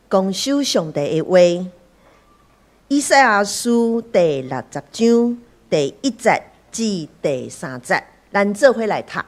公守上帝的話。以賽亞書第六十章第一節至第三節，咱做伙來讀。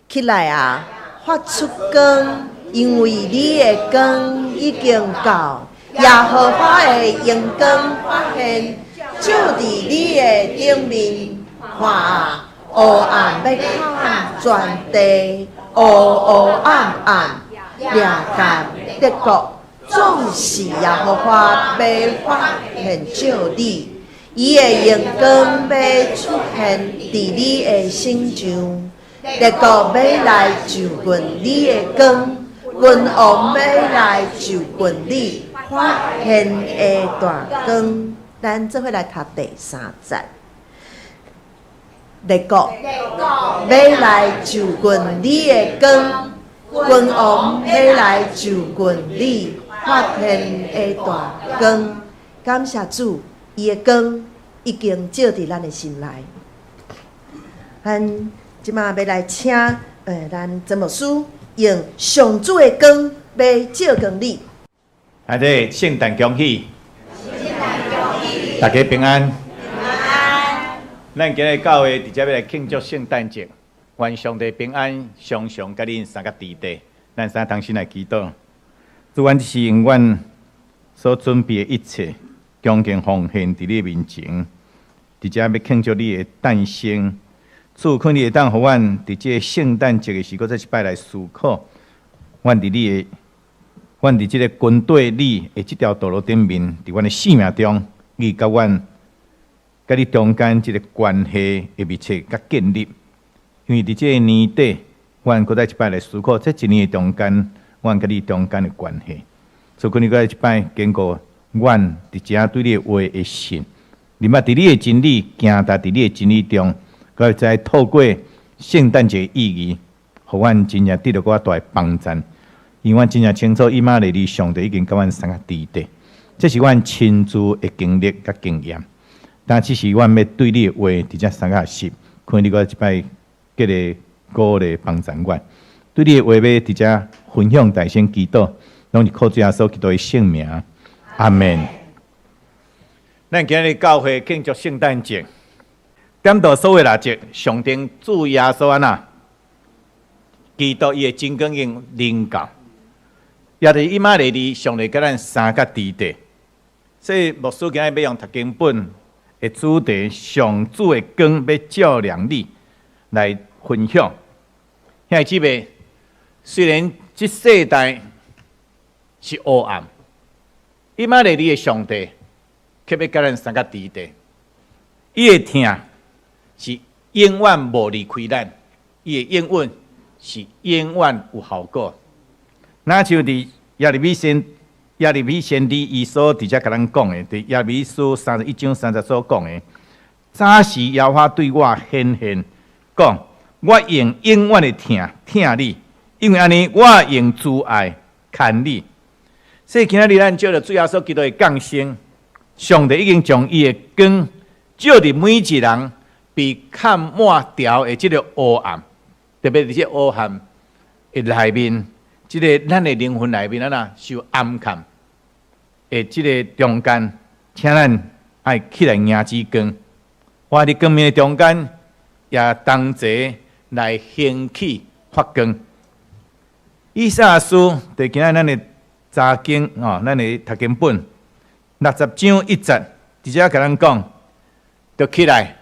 起來啊，發出光，因為你的光已經到，耶和華的榮光發現，照佇你的頂面。看啊，烏暗欲蓋全地，烏烏暗暗，掠甲列國，總是耶和華欲發現照你，伊的榮光欲出現佇你的身上。列國欲來就近你的光，君王欲來就近你發現的大光。咱做伙來讀第三節。列國欲來就近你的光，君王欲來就近你發現的大光。感謝主，伊的光已經照佇咱的心內。咱這馬欲來請，咱曾牧師用上主的光欲照光你。阿弟，聖誕恭喜！大家平安。咱今日教會佇遮欲來慶祝聖誕節，願上帝平安，常常佮恁三個佇底。咱三同心來祈禱。主，阮是用阮所準備的一切，恭敬奉獻佇你面前，佇遮欲慶祝你的誕生。主，看你會當予阮佇這個聖誕節的時，閣再一擺來思考，阮佇這個跟綴你的這條道路頂面，佇阮的生命中，你佮阮佮你中間這個關係的密切佮建立。因為佇這個年底，阮閣再一擺來思考，這一年的中間，阮佮你中間的關係。主，看你閣再一擺堅固阮佇遮對你的話的信，另外佇你的真理，行踏佇你的真理中。閣再透過聖誕節意義，予阮真正得著閣較大的幫贊。因為阮真正清楚，以馬內利上帝已經佮阮相佮佇底，這是阮親自的經歷佮經驗。但只是阮欲對你的話佇遮相佮學習，看你閣一擺繼續鼓勵幫贊阮。對你的話欲佇遮分享大聲祈禱，攏是靠主耶穌基督的聖名。阿門。咱今日教會慶祝聖誕節。點到所有六節，上帝主耶穌按怎？基督伊的真光已經臨到，也就是以馬內利上帝佮咱相佮佇底。所以牧師今日欲用讀經本的主題，上主的光欲照亮你來分享。兄弟姊妹，雖然這世代是黑暗，以馬內利的上帝卻欲佮咱相佮佇底，伊的疼是永遠無離開咱，伊的應允是永遠有效果。若像佇耶利米先知伊所佇遮共咱講的，佇耶利米書31章3節所講的，早時耶和華對我顯現，講我用永遠的疼疼你，因為按呢我用慈愛牽你。所以今仔日咱藉著主耶穌基督的降生，上帝已經將伊的光照佇每一人被崁抹牢的這個黑暗，特別佇這個黑暗的內面，這個咱的靈魂內面按怎受暗崁的這個中間，請咱愛起來迎接光，活佇光明的中間，也同齊來興起發光。以賽亞書佇今仔咱的查經吼，咱的讀經本六十章一節，直接共咱講，著起來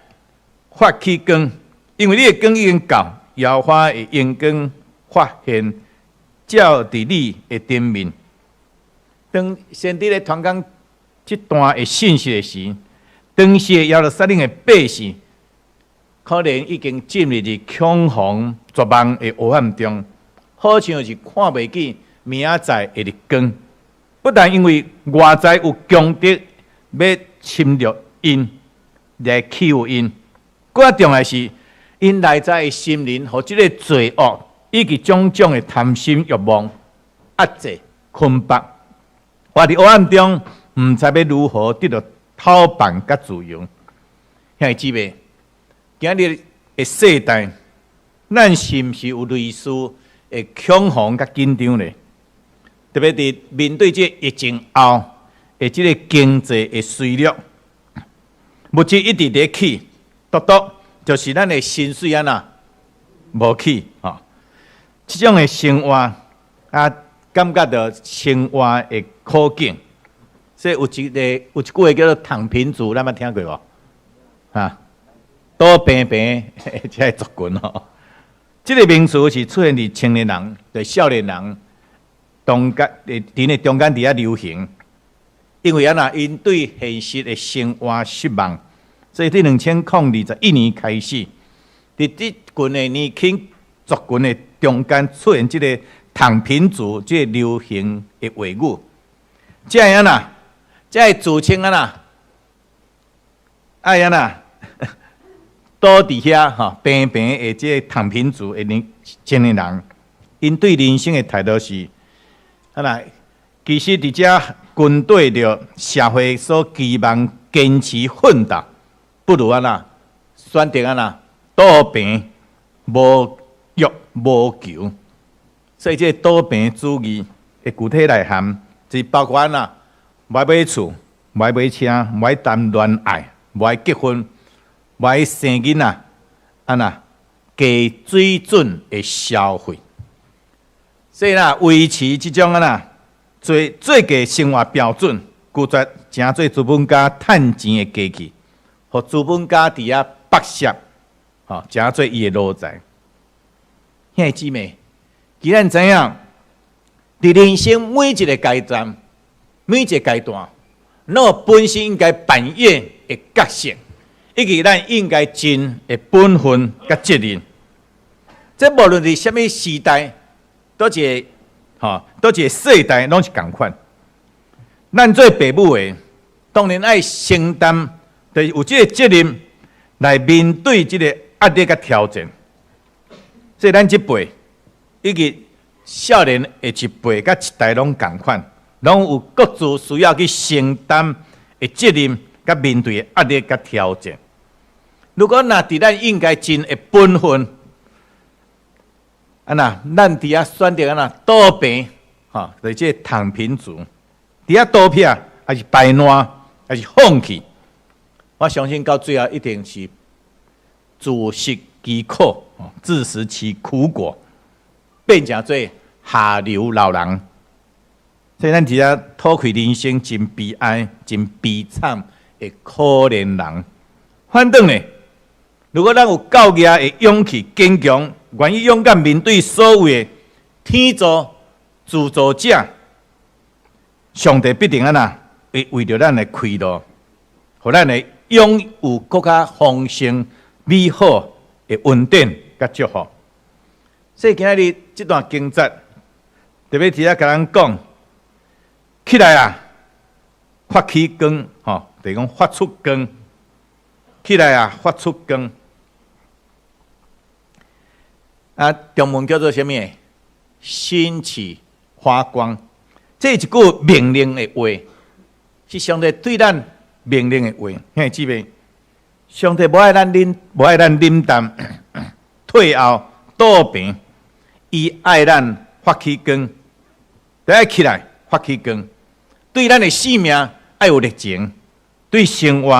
發起光，因為你的光已經到，耶和華的榮光發現照佇你的頂面。當先知咧傳講這段的信息的時，當時的耶路撒冷的百姓，可能已經進入佇恐慌絕望的黑暗中，好像是看袂見明仔載的日光。不但因為外在有強敵欲侵略𪜶來欺負𪜶，閣較重要是，𪜶內在的心靈予這个罪惡以及種種的貪心欲望壓制捆綁，活佇黑暗中，毋知欲如何得著透放佮自由。兄弟姊妹，今日的世代，咱是毋是有類似的恐慌佮緊張呢？特別佇面對這個疫情後的這個經濟的衰落，物質一直佇起，獨獨就是咱的薪水按怎無起吼。這種的生活啊，感覺著生活的苦境。所以有一句話叫做“躺平族”，咱捌聽過無？哈，倒平平這个族群吼。這个名詞是出現佇青年人、對少年人中間，佇咧中間佇遐流行。因為按怎，𪜶對現實的生活失望，所以佇2021年開始，佇這群的年輕族群的中間出現這个躺平族這个流行的話語。這个按怎？這个自稱按怎？愛按怎？倒佇遐吼，平平的這个躺平族的年青年人，𪜶對人生的態度是，按怎？其實佇遮針對著社會所期望堅持奮鬥，不如按怎？選擇按怎？倒平，無欲無求。所以這個倒平主義的具體內涵，就包括按怎？無愛買厝，無愛買車，無愛談戀愛，無愛結婚，無愛生囡仔，按怎？低水準的消費，所以啦，維持這種按怎？最最低生活標準，拒絕成做資本家趁錢的機器，予資本家佇遐剝削，吼，成做伊的奴才。兄弟姊妹，其實咱知影，佇人生每一个階段，每一个階段，攏有本身應該扮演的角色，以及咱應該盡的本分佮責任。這無論佇啥物時代，佗一個吼，佗一个世代，攏是仝款。咱做爸母的，當然愛承擔，就是有這个責任來面對這個壓力佮挑戰。所以咱這輩以及少年的一輩佮一代攏仝款，攏有各自需要去承擔的責任，佮面對的壓力佮挑戰。如果若佇咱應該盡的本分，啊若咱佇遐選擇按怎倒平，吼，就是這个躺平族，佇遐逃避，抑是擺爛，抑是放棄，我相信到最後一定是自食其苦，自食其苦果，變成做下流老人。所以咱佇遮討氣人生真悲哀、真悲慘的可憐人。反轉呢，如果咱有夠額的勇氣、堅強，願意勇敢面對所有的天助自助者，上帝必定按怎會為著咱的開路，予咱會擁有閣較豐盛、美好的恩典佮祝福。所以今仔日這段經節特別佇遮共咱講，起來啊，發起光，吼，就是講發出光，起來啊，發出光。啊，中文叫做啥物？興起發光，這是一句命令的話，是上帝對咱命令的話。兄弟姊妹，上帝無愛咱忍，無愛咱忍擔，退後倒平，伊愛咱發起光，著愛起來發起光。對咱的生命愛有熱情，對生活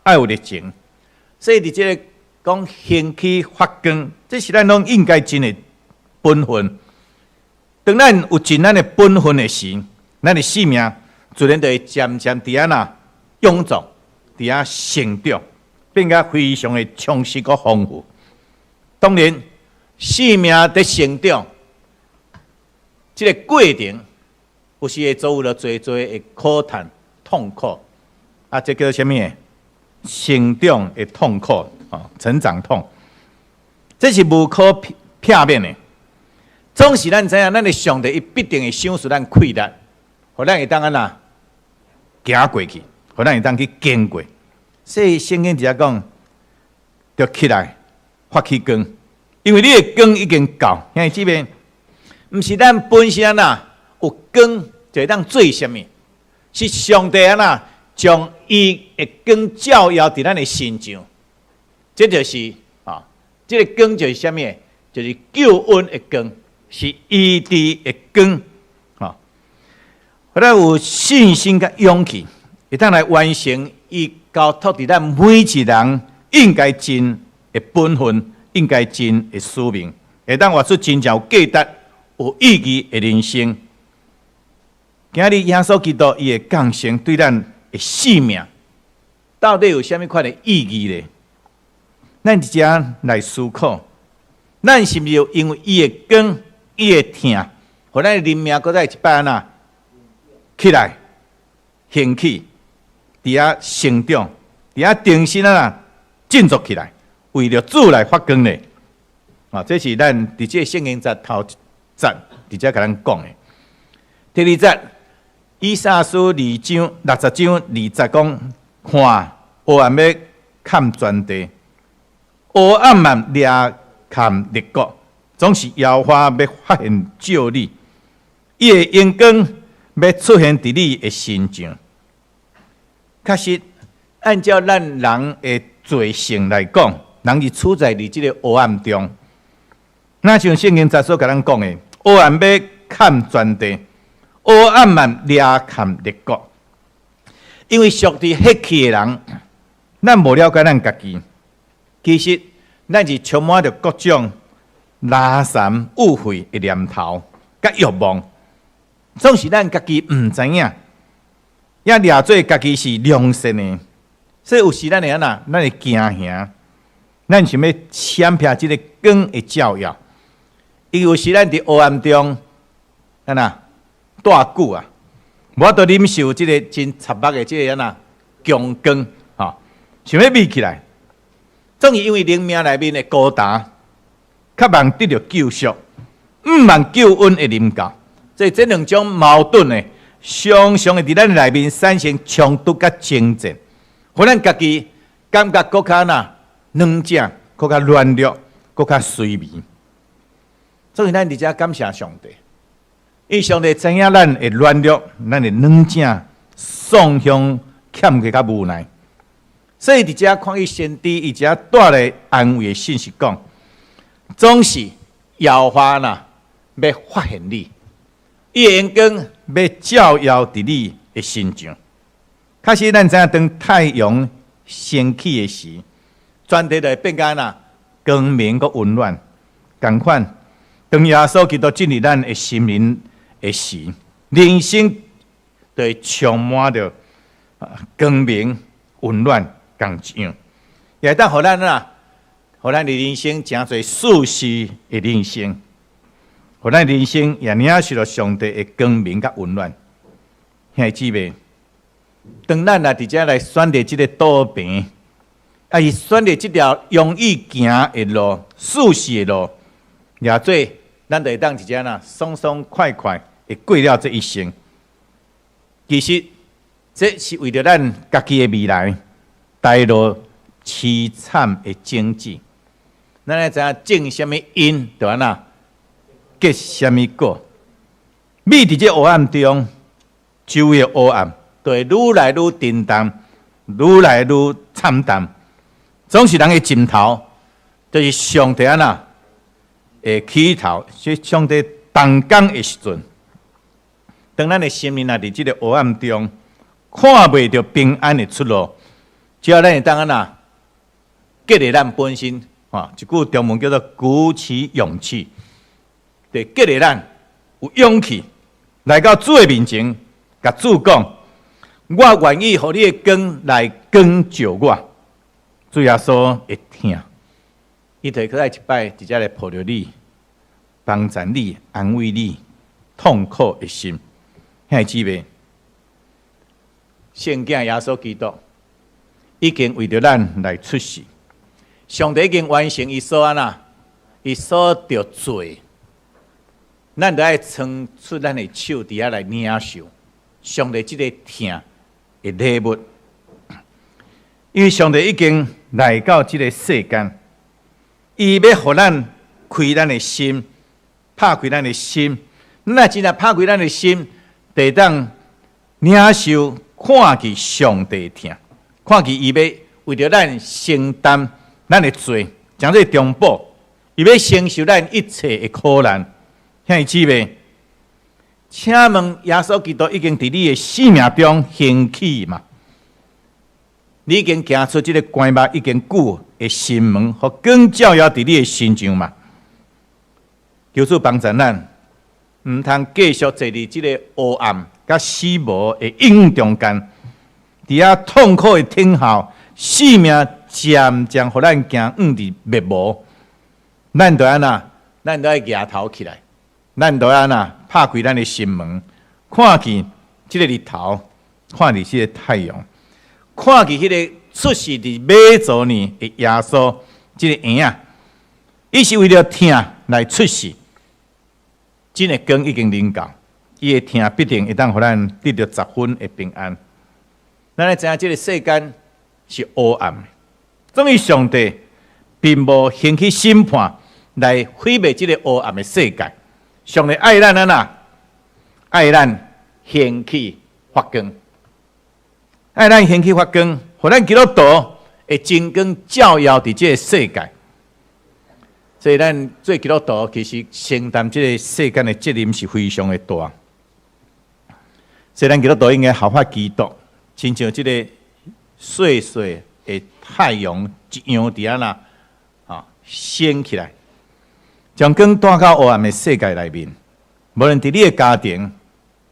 愛有熱情。所以佇這个講興起發光，這是咱攏應該盡的本分。當咱有盡咱的本分的時，咱的生命自然就會漸漸佇遐呐蛹長，佇遐成長，變甲非常的充實閣豐富。當然，生命佇成長這個過程，有時會遭遇著濟濟的苦難、痛苦。啊，這叫做啥物？成長的痛苦，哦，成長痛，這是無可避免的。總是咱知影，咱的上帝伊必定會賞賜咱氣力，予咱會當按怎行過去，予咱會當去經過。所以聖經佇遮講，著起來發起光，因為你的光已經到。兄弟姊妹，毋是咱本身啊有光就會當做啥物，是上帝按怎將伊的光照耀佇咱的身上，這就是啊，這个光就是啥物？就是救恩的光，是醫治的光。啊，予咱有信心佮勇氣，會當來完成伊交託佇咱每一人應該盡的本分，應該盡的使命，會當活出真正有價值、有意義的人生。今日耶穌基督伊的降生對咱的生命，到底有啥物款的意義咧？咱佇遮來思考，咱是毋是有因為伊的光、伊的疼，予咱的靈命閣再一擺按怎起來、興起，佇遐成長，佇遐重新按怎振作起來，為著主來發光咧？啊，這是咱佇這個聖經節頭一節佇遮共咱講的。第二節，以賽亞書60章2節講，看黑暗欲崁全地，烏暗暗掠崁列國，總是耶和華欲發現照你，伊的榮光欲出現佇你的身上。確實，按照咱人的罪性來講，人是處在佇這個黑暗中。若像聖經節所共咱講的，黑暗欲崁全地，烏暗暗掠崁列國。因為屬佇黑去的人，咱無了解咱家己。其實，咱是充滿著各種垃圾、誤會的念頭、佮欲望，總是咱家己毋知影，也掠做家己是良善的。所以有時咱會按怎？咱會驚嚇，咱想欲閃避這个光的照耀。因為有時咱佇黑暗中，按怎蹛久啊，無法度忍受這个真刺目的這个按怎強光，吼，想欲瞇起來。總是因為靈命內面的孤單，渴望得著救贖，毋望救恩會臨到。所以這兩種矛盾呢，常常會佇咱內面產生衝突佮爭戰，予咱家己感覺閣較若軟正，閣較軟弱，閣較衰微。所以咱佇遮感謝上帝，因為上帝知影咱會軟弱，咱會軟正，喪向欠缺較無奈。所以佇遮看見先知伊遮帶來安慰的信息講，總是耶和華若欲發現你，伊的榮光欲照耀佇你的身上。確實，咱知影當太陽升起的時，全地就會變甲若光明閣溫暖。仝款，當耶穌基督進入咱的心靈的時，人生就會充滿著光明、溫暖，仝一樣。也會當予咱啊，予咱的人生誠濟舒適的人生，予咱人生也領受著上帝的光明佮溫暖。兄弟姊妹，當咱若佇遮來選擇這个倒邊，抑是選擇這條容易行的路、舒適的路，也做咱就會當佇遮若爽爽快快會過了這一生。其實，這是為著咱家己的未來帶落淒慘的種子。咱愛知影種啥物因，就按怎結啥物果。覕佇這黑暗中，周圍的黑暗就會愈來愈沉重，愈來愈慘淡。總是人的盡頭，就是上帝按怎會起頭，是上帝動工的時陣。當咱的心靈若佇這个黑暗中，看袂著平安的出路，只要咱會當按怎激勵咱本身，吼，一句中文叫做鼓起勇氣，對，激勵咱有勇氣來到主的面前，共主講：我願意予你的光來光照我。主耶穌會疼，伊就會閣再一擺直接來抱著你，幫助你，安慰你痛苦的心。兄弟姊妹，聖囝耶穌基督已經為著咱來出世，上帝已經完成伊所按怎，伊所著做，咱著愛伸出咱的手佇遐來領受上帝這个疼的禮物，因為上帝已經來到這个世間，伊欲予咱開咱的心，拍開咱的心，咱若真正拍開咱的心，就會當領受看見上帝疼，看見伊欲為著咱承擔咱的罪，成做中保，伊欲承受咱一切的苦難。兄弟姊妹，請問耶穌基督已經佇你的生命中興起嗎？你已經行出這个棺木已經久的心門，予光照耀佇你的身上嗎？求主幫助咱，毋通繼續坐佇這个黑暗佮死無的陰影中間，佇遐痛苦的等候，生命漸漸予咱行向佇滅無。咱著按怎？咱著愛舉頭起來，咱著按怎？拍開咱的心門，看見這个日頭，看見這个太陽，看見彼个出世佇馬槽裡的耶穌，這个嬰仔，伊是為著疼來出世。真的光已經臨到，伊的疼必定會當予咱得著十分的平安。咱愛知影這个世間是黑暗的，總之上帝並無興起審判來毀滅這个黑暗的世界。上帝愛咱按怎？愛咱興起發光，愛咱興起發光，予咱基督徒的真光照耀佇這个世界。所以咱做基督徒，其實承擔這个世間的責任是非常的大。所以咱基督徒應該效法基督，親像這个細細的太陽一樣佇按怎，升起來，將光帶到黑暗的世界內面。無論佇你的家庭，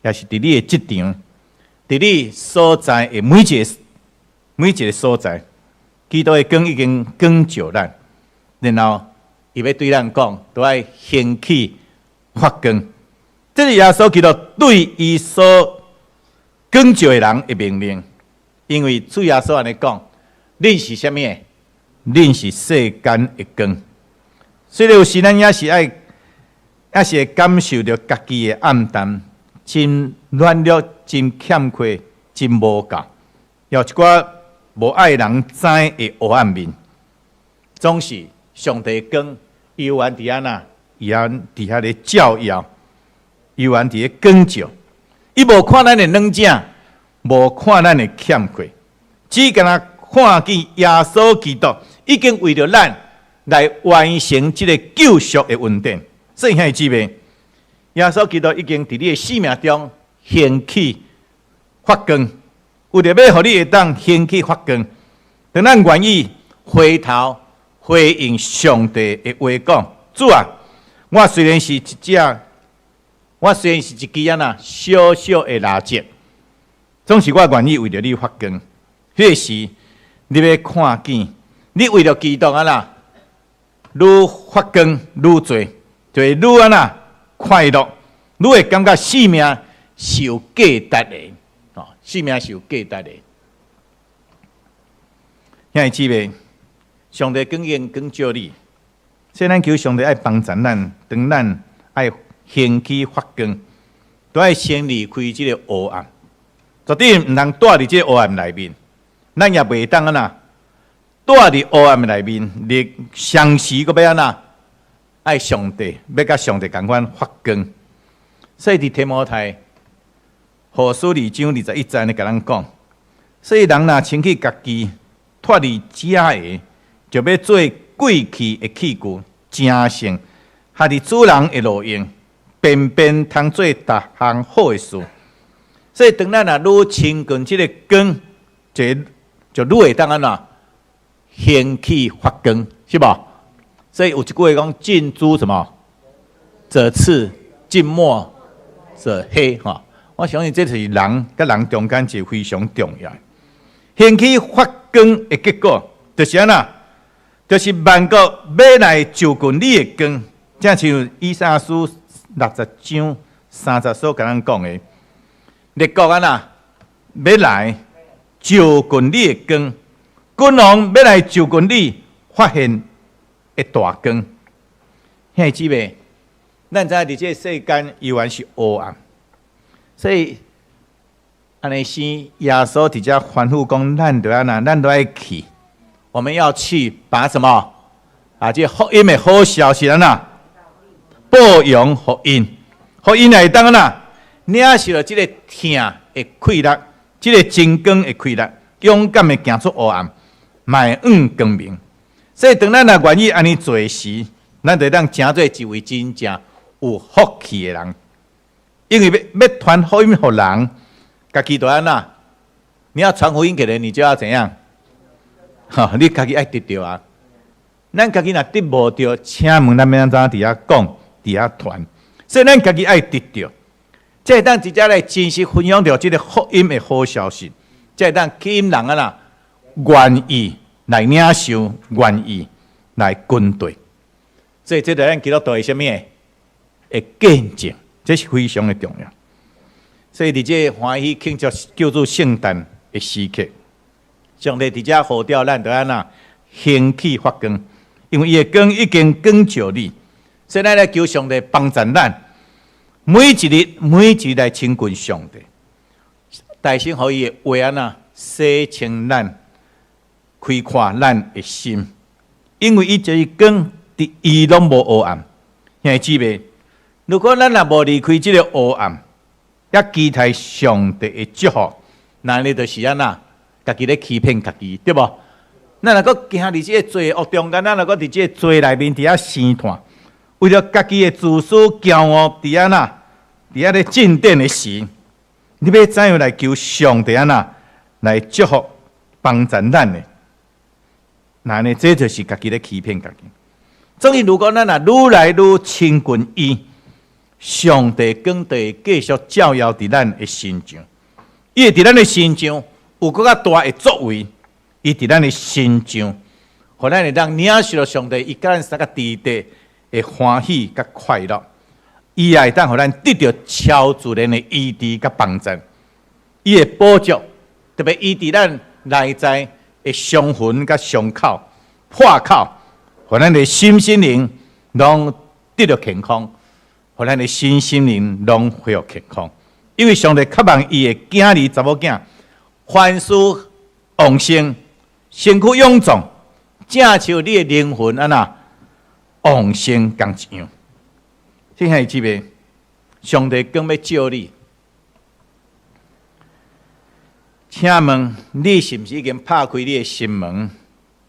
抑是佇你的職場，佇你所在的每一个所在，基督的光已經光照咱，然後伊欲對咱講，著愛興起發光。這是耶穌基督對伊所光照的人的命令。因為主耶穌按呢講：恁是啥物？恁是世間的光。雖然有時咱也是愛，也是會感受著家己的暗淡，真軟弱、真欠缺、真無夠，有一寡無愛人知的黑暗面，總是上帝光猶原佇按怎，猶原佇遐咧照耀，猶原佇咧光照。伊無看咱的軟正，無看咱的欠缺，只干焦看見耶穌基督已經為著咱來完成這个救贖的恩典。所以兄弟姊妹，耶穌基督已經佇你的生命中興起發光，為著欲予你會當興起發光，當咱願意回頭回應上帝的話講：主啊，我雖然是一支按怎小小的蠟燭，總是我願意為著你發光。彼个時，你欲看見，你為著基督按怎，愈發光愈濟，就會愈按怎快樂，愈會感覺生命是有價值的，哦，生命是有價值的。兄弟姊妹，上帝光已光照你，所以咱求上帝愛幫助咱，當咱愛興起發光，都愛先離開這个黑暗，絕對毋通蹛佇這个黑暗內面。咱也袂當按怎蹛佇黑暗內面，你相時閣欲按怎愛上帝，欲佮上帝仝款發光。所以佇提摩太後書二章21節按呢共咱講，所以人若清去家己脫離這个，就欲做過去的器具，成聖，合佇主人的路用，便便通做逐項好的事。所以當咱若愈親近這个光，就愈會當按怎興起發光，是無？所以有一句話講：近朱什麼？者赤，近墨者黑。吼，我相信這是人佮人中間一个非常重要。興起發光的結果，就是按怎？就是萬國欲來就近你的光。正像以賽亞書60章3節所共咱講的，列國按怎欲來就近你的光，君王欲來就近你發現的大光。兄弟姊妹，咱知影佇這个世間猶原是黑暗，所以按呢生耶穌佇遮吩咐講，咱著按怎，咱著愛去，我們要去把什麼？把這福音的好消息按怎報揚予𪜶，予𪜶會當按怎領受著這个疼的快樂，這个真光的快樂，勇敢的行出黑暗，邁向光明。所以，當咱若願意按呢做時，咱就會當成做一位真正有福氣的人。因為欲傳福音予人，家己就按怎？你要傳福音給人，你就要怎樣？哈，你家己愛得著啊！咱家己若得無著，請問咱欲按怎佇遐講，佇遐傳？所以咱家己愛得著，才會當直接來真實分享著這个福音的好消息，才會當吸引人啊啦，願意來領受，願意來跟隨。所以這就咱基督徒的啥物的見證，這是非常的重要。所以佇這個歡喜慶祝救主聖誕的時刻，上帝佇遮呼召咱，就按怎興起發光，因為伊的光已經光照你。所以咱來求上帝幫助咱，每一日每一日來親近上帝，大聲予伊的話按怎洗清咱，開闊咱的心，因為伊就是光，佇伊攏無黑暗。兄弟姊妹，如果咱若無離開這个黑暗，也期待上帝的祝福，那呢就是按怎，家己咧欺騙家己，對無？咱若閣行佇這个罪惡中間，咱若閣佇這个罪內面佇遐生炭，為著家己的自私驕傲，佇遐哪，佇遐咧進展的時，你欲怎樣來求上帝按怎來祝福幫助咱呢？那呢，這就是家己咧欺騙家己。所以，如果咱若愈來愈親近伊，上帝光就會繼續照耀佇咱的身上，伊會佇咱的身上有閣較大的作為，伊佇咱的身上，予咱會當領受著上帝，伊佮咱相佮佇佇的歡喜佮快樂，伊也會當予咱得著超自然的醫治佮幫助，伊會補足，特別醫治咱內在的傷痕佮傷口、破口，予咱的心身靈攏得著健康，予咱的身心靈攏恢復健康。因為上帝渴望伊的囝兒、查某囝，凡事旺盛，身軀勇壯，正像你的靈魂按怎旺盛仝一樣。親愛的姊妹，上帝光欲照你，請問你是毋是已經拍開你的心門，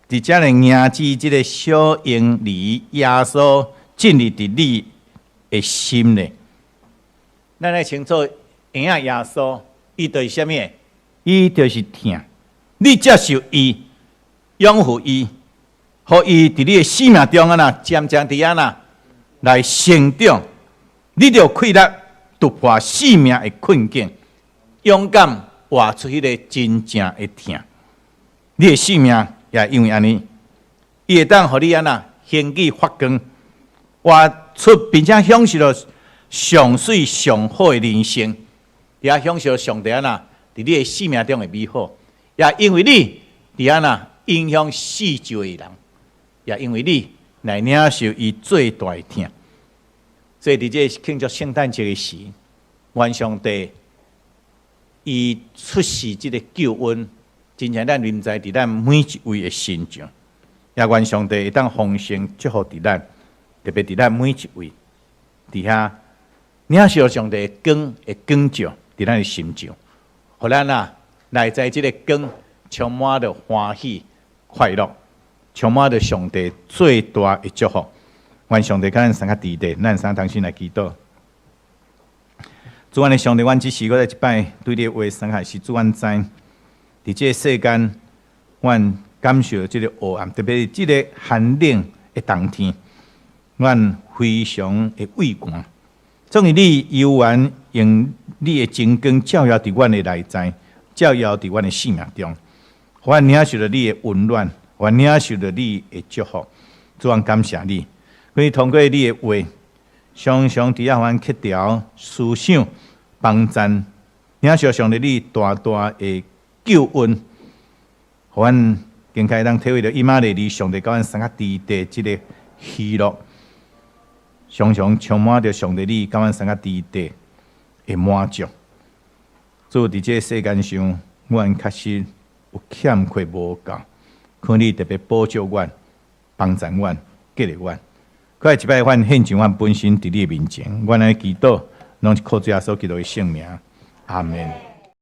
佇遮來迎接這个小嬰兒耶穌進入佇你的心呢？咱愛清楚，嬰仔耶穌，伊就是啥物？伊就是疼。你接受伊，擁護伊，予伊佇你的生命中按怎漸漸佇按怎來成長，你就有氣力突破生命的困境，勇敢活出彼个真正的疼。你的生命也因為按呢，伊會當予你按怎興起發光，活出並且享受著上媠上好的人生，也享受上帝按怎佇你的生命中的美好，也因為你佇按怎影響四周的人，也因為你來領受伊最大的疼。所以佇這个慶祝聖誕節的時，願上帝伊出示這个救恩，真正咱臨在佇咱每一位的身上，也願上帝會當豐盛祝福佇咱，特別佇咱每一位佇遐領受上帝的光的光照佇咱的心上，予咱啊內在這个光充滿著歡喜快樂，充滿著上帝最大的祝福。願上帝佮咱相佮佇佇，咱三同心來祈禱。主，阮的上帝，阮這時閣再一擺對你的話傷害，是主，阮知，佇這个世間，阮感受這个黑暗，特別是這个寒冷的冬天，阮非常的畏寒。總是你猶原用你的真光照耀佇阮的內在，照耀佇阮的生命中，予阮領受著你的溫暖，予阮領受著你的祝福。主，阮感謝你，可以通過你的話，常常佇遐予阮克調思想、幫贊，領受上帝你大大的救恩，予阮更較會當體會著以馬內利上帝佮阮相佮佇佇這个喜樂，常常充滿著上帝你佮阮相佮佇佇的滿足。主，佇這个世間上，阮確實有欠缺無夠，求你特別補救阮、幫助阮、激勵阮。閣來一擺，阮獻上阮本身佇你的面前，阮來祈禱，攏是靠主耶穌基督的聖名，阿門。